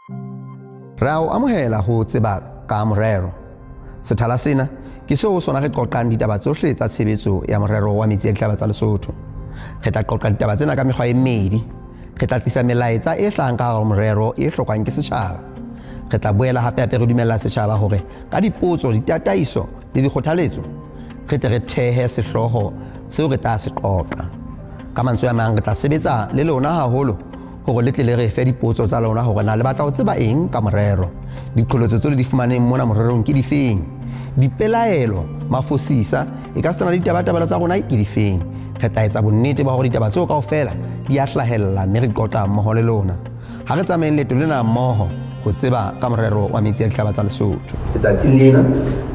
Re a o amohela ho tseba ka morero. Sethala sena ke seo ho sona re qoqang ditaba tsohle tsa tshebetso ya morero wa metsi a dihlaba tsa Lesotho. Re tla qoqa ditaba tsena ka mekgwa e mmedi. Re tla tlisa melaetsa e hlahang ka hara morero e hlokwang ke setjhaba. Re tla boela hape hape re dumella setjhaba hore ka dipotso, ditataiso le dikgothaletso re tle re thehe sehlooho seo re tla se qoqa. Ka mantswe a mang re tla sebetsa le lona haholo hore le tle le re fe dipotso tsa lona hore na le batla ho tseba eng ka morero. Diqholotso tseo le di fumaneng mona morerong ke difeng? Dipelaelo, mafosisa, e ka sena le ditabatabelo tsa rona ke difeng? Re tla etsa bonnete ba hore ditaba tseo kaofela di a hlahella mme re qoqa mmoho le lona. Ha re tsamayeng leeto lena mmoho ho tseba ka morero wa metsi a dihlaba tsa Lesotho. Letsatsing lena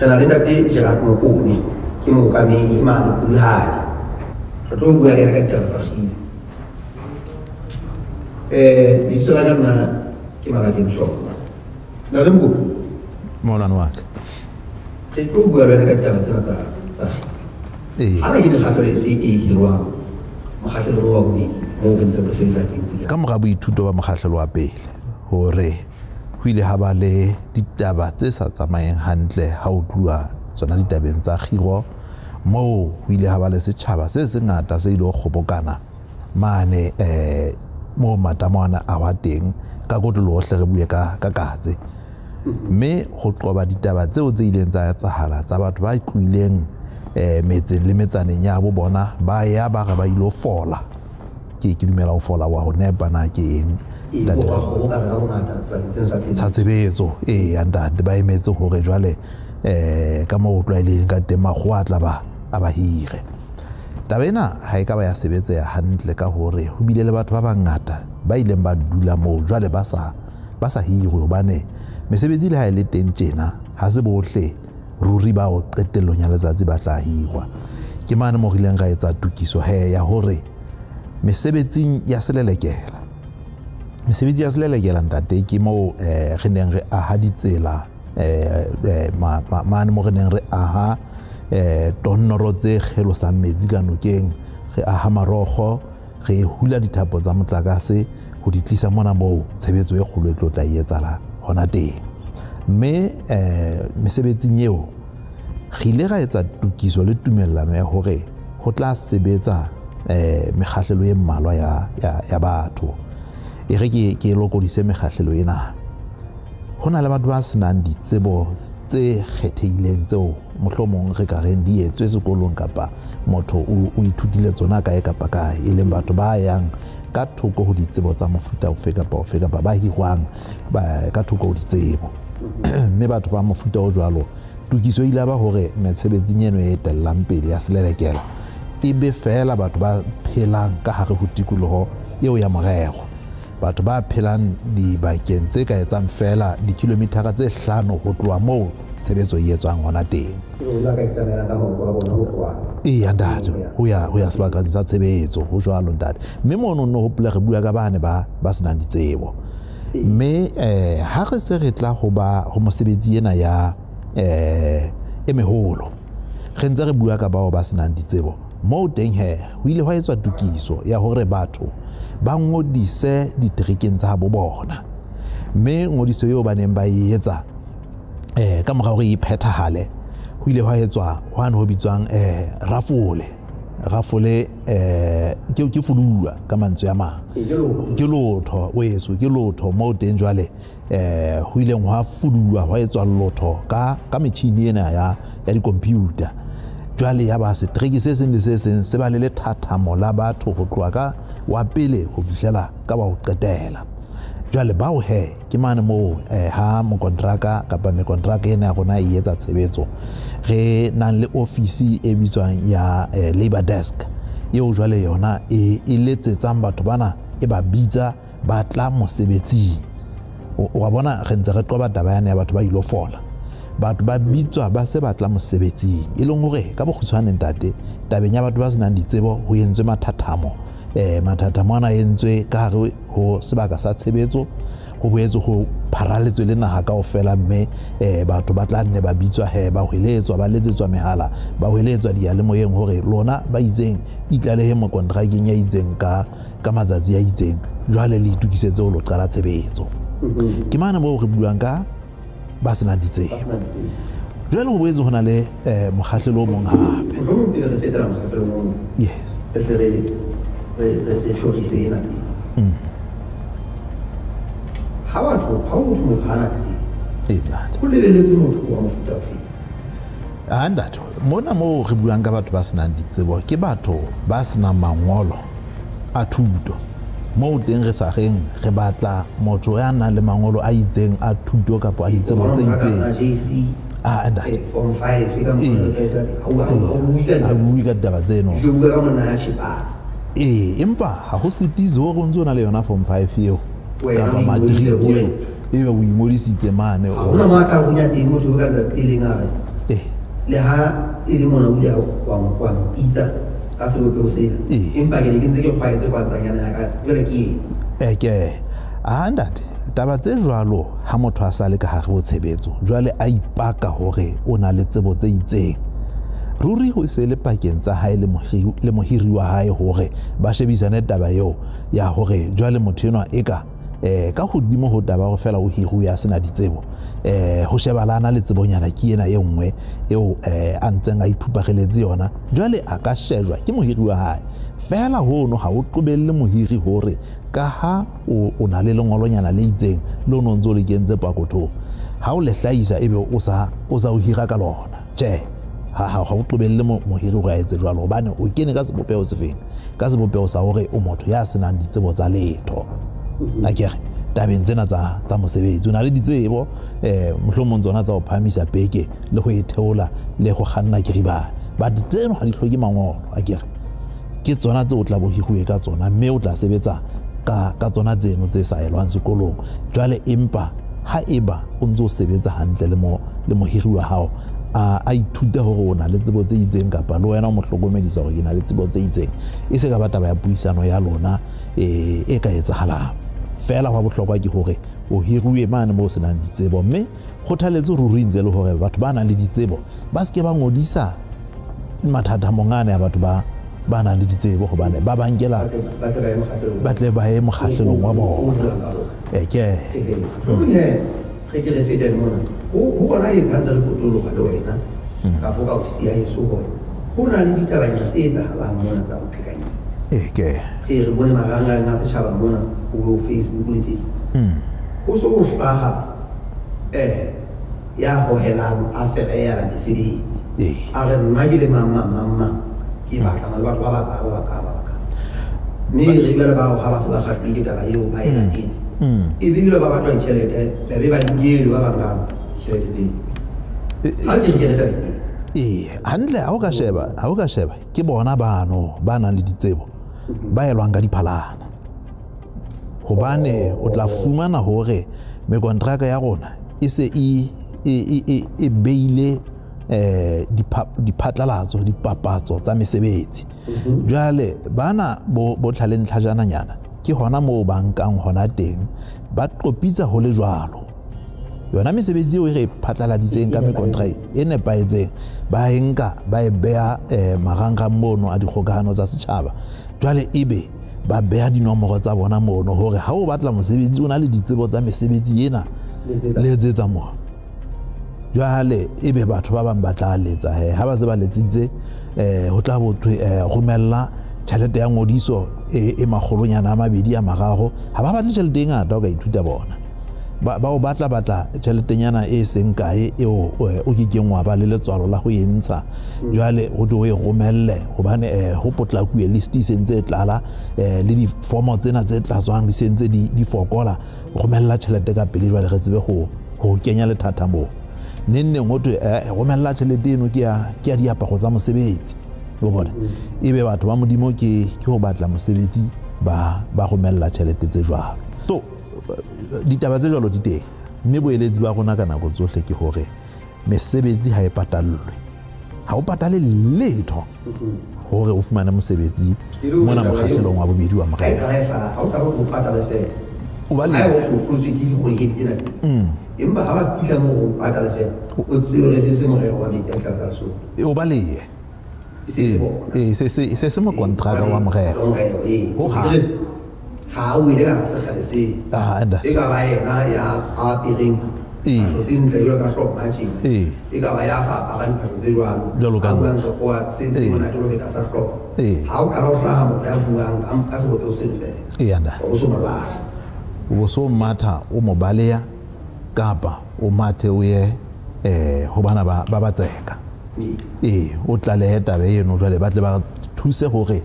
re na le ntate Gerard Mokone, ke mookamedi mane Pudihadi. Re tlo bua le yena ka ditaba tsa kgiro. Lebitso la ka nna ke Malakeng Hlongwa. Ntate Mokone, Molwane wa ka. Re tlo bua le wena ka ditaba tsena tsa kgiro. Ana ke mekgahlelo efe e hirwang mokgahlelong wa bobedi moo re ntseng re sebetsa teng? Ka mora boithuto ba mokgahlelo wa pele hore ho ile ha ba le ditaba tse sa tsamayeng hantle ha ho tluwa tsona ditabeng tsa kgiro, moo ho ile ha ba le setjhaba se sengata se ile ho kgobokana mane moo matamo ana a wa teng ka kotloloho hle re bue ka katse. Mme ho qoba ditaba tseo tse ileng tsa etsahala tsa batho ba tlohileng metseng le metsaneng ya bo bona ba ya ba re ba ilo fola. Ke dumela ho fola wa ho nepa na ke eng? Sa tshebetso ee ntate ba emetse hore jwale ka moo ho tlwaelehileng ka teng makgowa a tla ba a ba hire. Taba ena ha e ka ba ya sebetseha hantle ka hore ho bile le batho ba bangata ba ileng ba dula moo jwale ba sa hirwe hobane mesebetsi le ha e le teng tjena ha se bohle ruri bao qetellong ya letsatsi ba tla hirwa. Ke mane mo re ileng ra etsa tokiso he ya hore mesebetsing ya selelekela. Mesebetsi ya selelekela ntate ke moo re neng re aha ditsela mane mo re neng re aha tonnoro tse kgelosang metsi ka nokeng, re aha marokgo, re hula dithapo tsa motlakase ho di tlisa mona moo tshebetso e kgolo e tlo tla e etsahala hona teng. Mme mesebetsing eo re ile ra etsa tokiso le tumellano ya hore ho tla sebetsa mekgahlelo e mmalwa ya batho. E re ke lokodise mekgahlelo ena. Ho na le batho ba senang ditsebo tse kgethehileng tseo mohlomong re ka reng di etswe sekolong kapa motho o ithutile tsona kae kapa kae, e leng batho ba yang ka thoko ho ditsebo tsa mofuta ofe kapa ofe kapa ba hirwang ka thoko ho ditsebo. Mme batho ba mofuta o jwalo tokiso e ile ba hore mesebetsing eno e etellang pele ya selelekela e be feela batho ba phelang ka hare ho tikoloho eo ya morero. Batho ba phelang dibakeng tse ka etsang feela dikilomitara tse 5 ho tloha moo tshebetso e etswang hona teng. Eya ntate, ho ya sebakeng sa tshebetso ho jwalo ntate. Mme mono no hopola re bua ka bane ba senang ditsebo. Mme ha re se re tla ho ba ho mosebetsi ena ya e meholo, re ntse re bua ka bao ba senang ditsebo. Moo teng he ho ile hwa etswa tokiso ya hore batho ba ngodise diterekeng tsa bo bona. Mme ngodiso eo ba neng ba e etsa ka mora hore e phethahale ho ile hwa etswa hwane ho bitswang rafole. Rafole ke fuduwa ka mantswe a mang. Ke lotho weso, ke lotho moo teng jwale ho ileng hwa fuduwa hwa etswa lotho ka metjhini ena ya di-computer. Jwale ya ba setereke se seng le se seng se ba le lethathamo la batho ho tloha ka wa pele ho fihlela ka wa ho qetela. Jwale bao he ke mane moo ha mokontraka kapa mekontraka ena ya rona e etsa tshebetso, re nang le ofisi e bitswang ya labor desk eo jwale yona e letsetsang batho bana e ba bitsa ba tla mosebetsing. Wa bona re ntse re qoba taba yane ya batho ba ilo fola. Batho ba bitswa ba se batla mosebetsing, e leng hore ka bokgutshwane ntate tabeng ya batho ba senang ditsebo ho entswe mathathamo. Mathathamo ana entswe ka hare ho sebaka sa tshebetso, ho boetse ho pharaletswe le naha kaofela, mme batho ba tla nne ba bitswa he ba hweletswa, ba letsetswa mehala, ba hweletswa diyalemoyeng hore lona ba itseng itlalehe mokontrakeng ya itseng ka matsatsi a itseng, jwale le itokisetse ho lo qala tshebetso. Ke mane moo re buang ka ba senang ditsebo. Jwale ho boetse ho na le mokgahlelo o mong hape. Mohlomong pele re fetela mokgahlelong o mong. Yes. Re hle re tjhorise ena pele. Ha batho ha o thwe motho ha ana tsebo. Ntate. Ho lebeletse motho wa mofuta ofe? Ah, ntate, mona moo re buang ka batho ba senang ditsebo ke batho ba senang mangolo a thuto. Moo teng re sa reng re batla motho ya nang le mangolo a itseng a thuto kapa a ditsebo tse itseng. JC. Ah, ntate. Form 5 e ka A bue ka ditaba tseno. Ke bua ka monna ya tjhepana. Empa ha ho sitise hore o ntso na le yona form 5 eo kapa o matric ingodisitse eo ebe o ingodisitse mane. Ha hona mo a tla runya teng motho ka letsatsi le leng a re. Le ha e le mona o ile wa mpitsa ka sebopeho sena. Empa ke ne ke ntse ke kgwaetse kwatsanyana ya ka jwale ke eng? Ke. Ah, ntate, taba tse jwalo ha motho a sa le ka hare ho tshebetso jwale a ipaka hore o na le tsebo tse itseng. Ruri ho se le pakeng tsa hae le mohiri wa hae hore ba shebisane taba eo ya hore jwale motho enwa e ka ka hodimo ho taba hore fela o hiruwe a sena ditsebo, ho shebalana le tsebonyana ke ena e nngwe eo a ntseng a iphupareletse yona, jwale a ka shejwa ke mohiri wa hae. Fela hono ha o qobelle mohiri hore ka ha o na le lengolonyana le itseng le o no ntso le kentse pakothong, ha o le hlahisa ebe o sa o hira ka lona. Tjhe, ha o qobelle mohiri hore a etse jwalo, hobane o kene ka sebopeho sefeng, ka sebopeho sa hore o motho ya senang ditsebo tsa letho. Akere tabeng tsena tsa mosebetsi o na le ditsebo, mohlomong tsona tsa ho phahamisa peke le ho e theola le ho kganna kiribane, but tseno ha di hloke mangolo. Akere ke tsona tse o tla bo hiruwe ka tsona, mme o tla sebetsa ka tsona tseno tse sa elwang sekolong. Jwale empa ha eba o ntso sebetsa hantle le mohiri wa hao a ithuta hore o na le tsebo tse itseng, kapa le wena o mo hlokomedisa hore ke na le tsebo tse itseng, e se ka ba taba ya puisano ya lona e ka etsahalang. Fela hwa bohlokwa ke hore o hiruwe mane moo o senang ditsebo, mme kgothaletso ruri ntse le hore batho ba nang le ditsebo ba se ke ba ngodisa mathathamong ana ya batho ba nang le ditsebo, hobane ba bankela ba tle ba ye mokgahlelong wa bona. Ke re ke re fete mona ho bona e tshantse re potologa le wena kapa ka ofisi ya heso hore ho na le ditabanyana tse etsahalang mona tsa ho phekanyetsa. Ke re bone marangrang a setjhaba mona ho Facebook le tse ding. Ho so ho hlaha ya hohelang a fereela mesebetsi. A re nna ke le mang mang mang mang ke batlana le batho ba baka ba baka ba baka. Mme re jwale bao ha ba se ba kgahlilwe ke taba eo ba e latetse. E be ba batla ditjhelete, ba be ba di ba batlang ditjhelete tseo. Ha ke kene tabeng eo. Hantle ha o ka sheba ke bona bano ba nang le ditsebo ba elwang ka diphalana. Hobane o tla fumana hore mekontraka ya rona e se e beile diphatlalatso dipapatso tsa mesebetsi. Jwale bana bo tlhaleng tlhajananyana ke hona moo ba nkang hona teng ba qopitsa ho le jwalo. Yona mesebetsi eo e re phatlaladitseng ka mekontraka e nepahetseng ba e nka ba e beha marangrang mono a dikgokahano tsa setjhaba. Jwale ebe ba beha dinomoro tsa bona mono hore ha o batla mosebetsi o na le ditsebo tsa mesebetsi ena letsetsa mo. Jwale ebe batho ba bang ba tla letsa he ha ba se ba letsitse ho tla bo thwe romella tjhelete ya ngodiso e makgolonyana a mabedi a mararo. Ha ba batle tjhelete e ngata o ka ithuta bona. Ba o batla tjheletenyana e seng kae eo o kekeng wa ba le letswalo la ho e ntsha. Jwale o tlo e romelle hobane ho potlakuwe list e sentse e tlala, le difomo tsena tse tlatswang di sentse di fokola. Romella tjhelete ka pele jwale re tsebe ho kenya lethathamo. Neng neng ho thwe romella tjhelete eno ke ya diaparo tsa mosebetsi. O bona ebe batho ba Modimo ke ho batla mosebetsi ba romella tjhelete tse jwalo. So ditaba tse jwalo di teng, mme boeletsi ba rona ka nako tsohle ke hore mesebetsi ha e patallwe. Ha o patale letho hore o fumane mosebetsi mona mokgahlelong wa bobedi wa morero. Ha o tla ho patala fela. O ba le o hlotswe ke dikgwedi tsena. Empa ha ba fihla moo o patala fela, o tsebe hore se morero wa metsi a tla tsa so. O balehe. Se se mokontraka wa morero. Ho hang. Ha o ile ka sekgale se. E ka ba yena ya apereng phahlo tse ntle jwalo ka hloma tjena. E ka ba ya sa aparang diphahlo tse jwalo. A buang sekgowa se monate ho feta sa hlooho. Ha o qala ho hlaha motho ya buang ka sebopeho seno fela. O so mo lahla. O so matha o mo baleya kapa o mathe o ye ho bana ba batseka. O tlalehe taba eno jwale ba tle ba thuse hore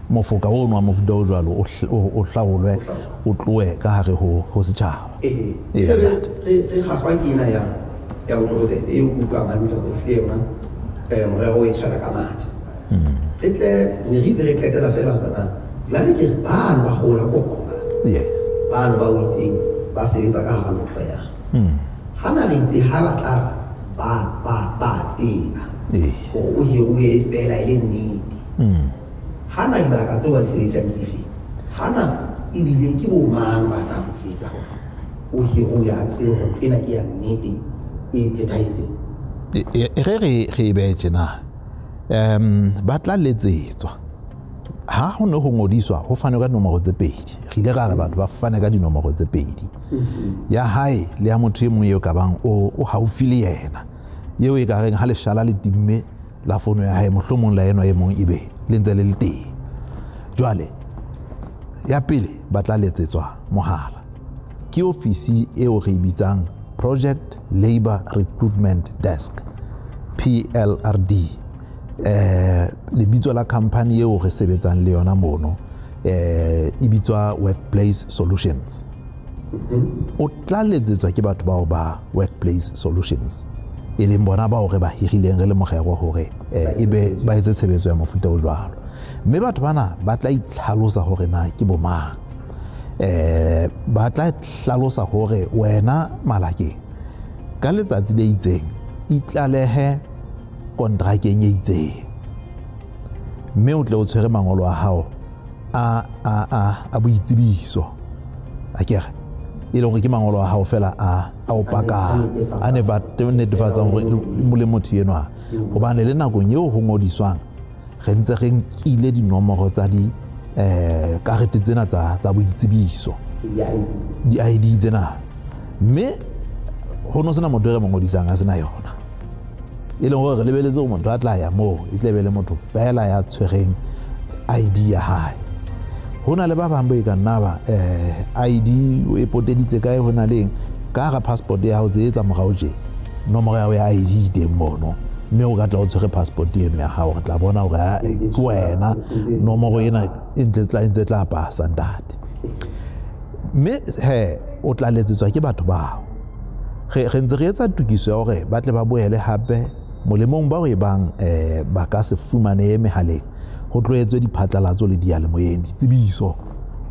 mofoka ono wa mofuta o jwalo o hlaolwe o tlohe ka hare ho setjhaba. Re kgahlwa ke ena ya botlokotsebe e utlwang hantle hore ehlile yona morero o e tshwela ka mathe. Re tle ne re itse re qetela fela hore na jwale ke re bano ba kgola koko. Yes. Bano ba o itseng ba sebetsa ka hara mekgwa ya. Hana re itse ha ba tla ba tseba hore o hiruwe fela e le nnete. Hana dibaka tseo ba di sebedisang ke dife? Hana ebile ke bo mang ba tla mo jwetsa hore o hiruwe a tsebe hore ntho ena ke ya nnete e phethahetseng? Re re behe tjena. Ba tla letsetswa. Ha ho ne ho ngodiswa ho fanwe ka dinomoro tse pedi. Re ile ra re batho ba fane ka dinomoro tse pedi. Ya hae le ya motho e mong eo ka bang o haufi le yena. Eo e ka reng ha leshala le timme la fono ya hae mohlomong la eno e mong ebe le ntse le le teng. Jwale ya pele ba tla letsetswa mohala. Ke ofisi eo re e bitsang Project Labour Recruitment Desk, PLRD. Lebitso la company eo re sebetsang le yona mono e bitswa Workplace Solutions. O tla letsetswa ke batho bao ba Workplace Solutions, e leng bona bao re ba hirileng re le morero hore ebe ba etse tshebetso ya mofuta o jwalo. Mme batho bana ba tla itlhalosa hore na ke bo mang. Ba tla hlalosa hore wena Malakeng ka letsatsi le itseng itlalehe kontrakeng e itseng, mme o tle o tshwere mangolo a hao a boitsebiso. Akere e leng hore ke mangolo a hao fela a o pakang, a netefatsang hore le motho enwa. Hobane le nakong eo ho ngodiswang re ntse re nkile dinomoro tsa di karete tsena tsa boitsebiso, di-ID tsena, mme ho no sena motho e re mo ngodisang a sena yona. E leng hore re lebeletse hore motho a tla ya moo e tle be le motho fela ya tshwereng ID ya hae. Ho na le ba bang bo e ka nna ba ID o e poteditse kae, ho na le eng ka hara passport ya hao tse tsa morao tje, nomoro ya hao ya ID e teng mono, mme o ka tla o tshwere passport eno ya hao, re tla bona hore ke wena, nomoro ena e ntse tla pasa ntate. Mme he o tla letsetswa ke batho bao. Re ntse re etsa tokiso ya hore ba tle ba boele hape molemong bao e bang ba ka se fumane mehaleng, ho tlo etswe diphatlalatso le diyalemoyeng, ditsebiso.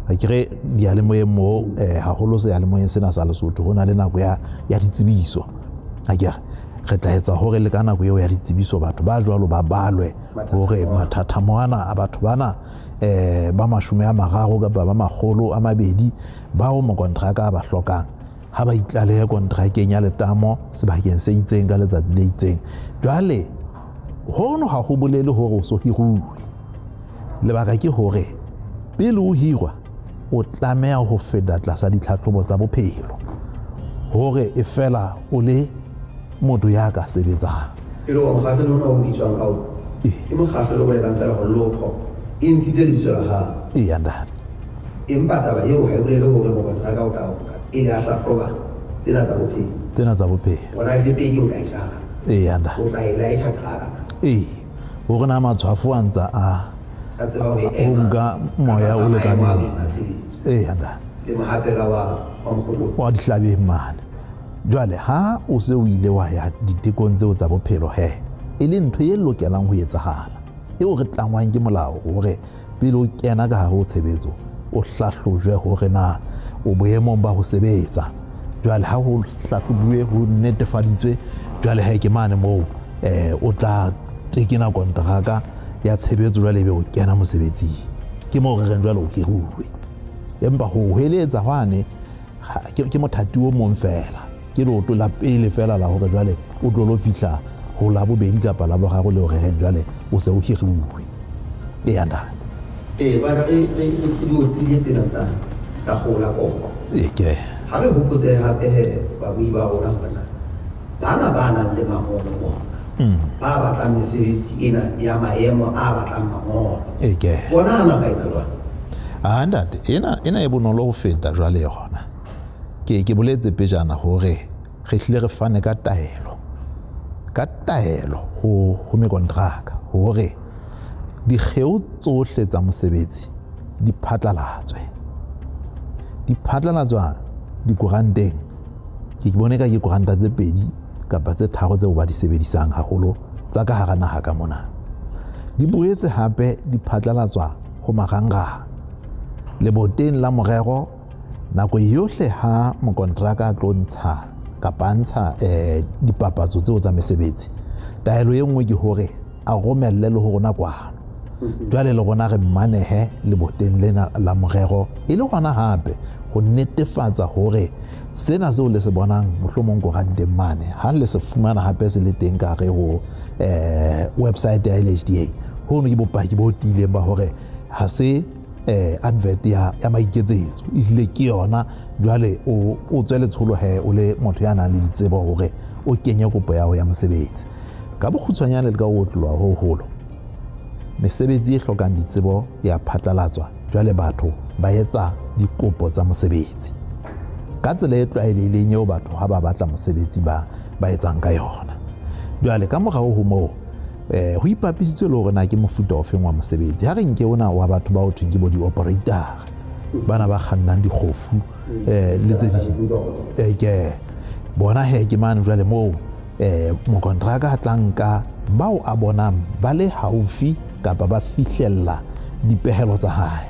Akere diyalemoyeng moo haholo seyalemoyeng sena sa Lesotho ho na le nako ya ditsebiso. Akere re tla etsa hore le ka nako eo ya ditsebiso batho ba jwalo ba balwe hore mathathamo ana a batho bana ba 30 kapa ba 200 bao mokontraka ba hlokang, ha ba itlalehe kontrakeng ya letamo sebakeng se itseng ka letsatsi le itseng. Jwale hono ha ho bolele hore o so hiruwe. Lebaka ke hore pele o hirwa o tlameha ho feta tlasa ditlhahlobo tsa bophelo hore e fela o le motho ya ka sebetsang. E le hore mokgahlelo ona o bitswang ka ona ke mokgahlelo o bolelang fela hore lotho e ntshitse lebitso la hao. Eya ntate. Empa taba eo ha e bolele hore mokontraka o tla o nka pele a hlahloba tsena tsa bophelo. Tsena tsa bophelo. Ona le pele o tla e jara. Eya ntate. O tla e laetjha teraka. Ee. Hore na matshwafo a ntsa a tseba hore ema nka moya o lekaneng. Eya ntate. Le mohatsela wa mokgotlong. Wa dihlabeng mane. Jwale ha o se o ile wa ya ditekong tseo tsa bophelo he, e le ntho e lokelang ho etsahala, eo re tlangwang ke molao hore pele o kena ka hare ho tshebetso o hlahlojwe hore na o boemong ba ho sebetsa. Jwale ha ho hlahlobuwe ho netefaditswe, jwale ha ke mane moo o tla tekena kontraka ya tshebetso, jwale ebe o kena mosebetsing. Ke moo re reng jwale o hiruwe. Empa ho heletsa hwane ke mothati o mong fela, ke leoto la pele fela la hore jwale o tlo lo fihla ho la bobedi kapa la boraro le hore reng jwale o se o hiruwe. Eya ntate. Ee, ba re di otlile tsena tsa tsa kgola koko. Ke Ha re hopotse hape babui ba rona hore na bana ba nang le mangolo bona ba batlang mesebetsi ena ya maemo a batlang mangolo. Ke bona ana ba etsa jwang? Ah ntate, ena e bonolo ho feta jwale yona. Ke boletse pejana hore re hlile re fane ka taelo. Ka taelo ho mekontraka hore dikgeo tsohle tsa mosebetsi di phatlalatswe. Di phatlalatswa dikoranteng. Ke bone ka ke koranta tse 2 kapa tse 3 tseo ba di sebedisang haholo tsa ka hara naha ka mona. Di boetse hape di phatlalatswa ho marangrang. Leboteng la morero nako yohle ha mokontraka a tlo ntsha kapa ntsha dipapatso tseo tsa mesebetsi, taelo e nngwe ke hore a romelle le ho rona kwano. Jwale le rona re manehe leboteng lena la morero e le hona hape ho netefatsa hore sena seo le se bonang mohlomong koranteng mane ha le se fumana hape se le teng ka hare ho website ya LHDA, hono ke bopaki bo tiileng ba hore ha se advert ya maiketsetso, ehlile ke yona. Jwale o tswe letsholo he o le motho ya nang le ditsebo hore o kenye kopo ya hao ya mosebetsi. Ka bokgutshwanyane le ka ho otloloha ho hoholo, mesebetsi e hlokang ditsebo ya phatlalatswa, jwale batho ba etsa dikopo tsa mosebetsi ka tsela e tlwaelehileng eo batho ha ba batla mosebetsi ba etsang ka yona. Jwale ka morao ho moo ho ipapisitswe le hore na ke mofuta ofeng wa mosebetsi. Ha re nke ona wa batho ba ho thweng ke bo di-operator, bana ba kgannang dikgofu le tse ding. Ke bona he ke mane jwale moo mokontraka a tla nka bao a bonang ba le haufi kapa ba fihlella dipehelo tsa hae.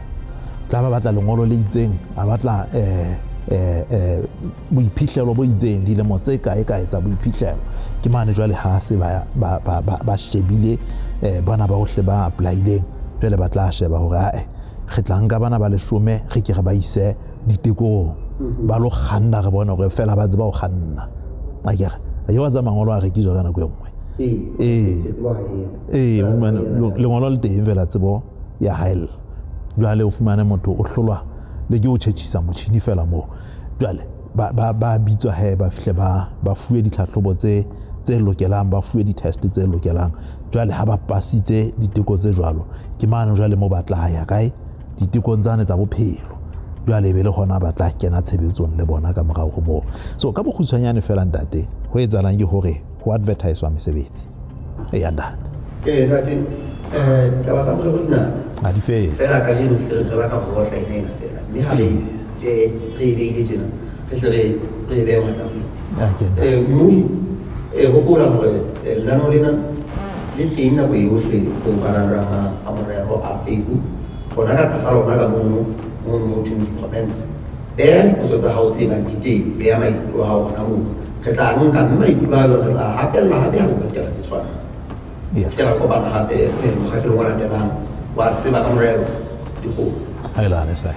Tla ba batla lengolo le itseng, a batla boiphihlelo bo itseng, dilemo tse kae kae tsa boiphihlelo. Ke mane jwale ha se ba shebile bana ba bohle ba apply-ileng, jwale ba tla sheba hore ae re tla nka bana ba 10 re ke re ba ise ditekong ba lo kganna, re bone hore fela ba tseba ho kganna. Akere a wa tsa mangolo a rekiswa ka nako e nngwe. Lengolo le teng fela tsebo ya haella. Jwale o fumane motho o hlolwa le ke o tjhetjhisa motjhini fela moo. Jwale ba bitswa he ba fihle ba fuwe ditlhahlobo tse lokelang, ba fuwe di-test tse lokelang. Jwale ha ba pasitse diteko tse jwalo, ke mane jwale mo ba tla ya kae ditekong tsane tsa bophelo. Jwale e be le hona ba tla kena tshebetsong le bona ka morao ho moo. So ka bokgutshwanyane fela ntate, ho etsahalang ke hore ho advertise-wa mesebetsi. Eya ntate. Ntate, taba tsa morero di ngata. Ha di fele. Fela kajeno hle re batla ho bohla ena fela. Mme ha re e beile tjena, re hle re e behe matla. Mmui, hopola hore lenaneo lena le teng nako yohle ho marangrang a morero a Facebook. Hona ka tlasa lona ka mono mo thweng di-comments. Beha dipotso tsa hao tse bang di teng, beha maikutlo a hao hona moo. Re tla nka mme maikutlo a yona re tla hapella hape ha re bua ditaba tse tshwanang. Ke la kopana hape mokgahlelong o latelang wa Tseba ka Morero. Dikgomo. Haelane sai.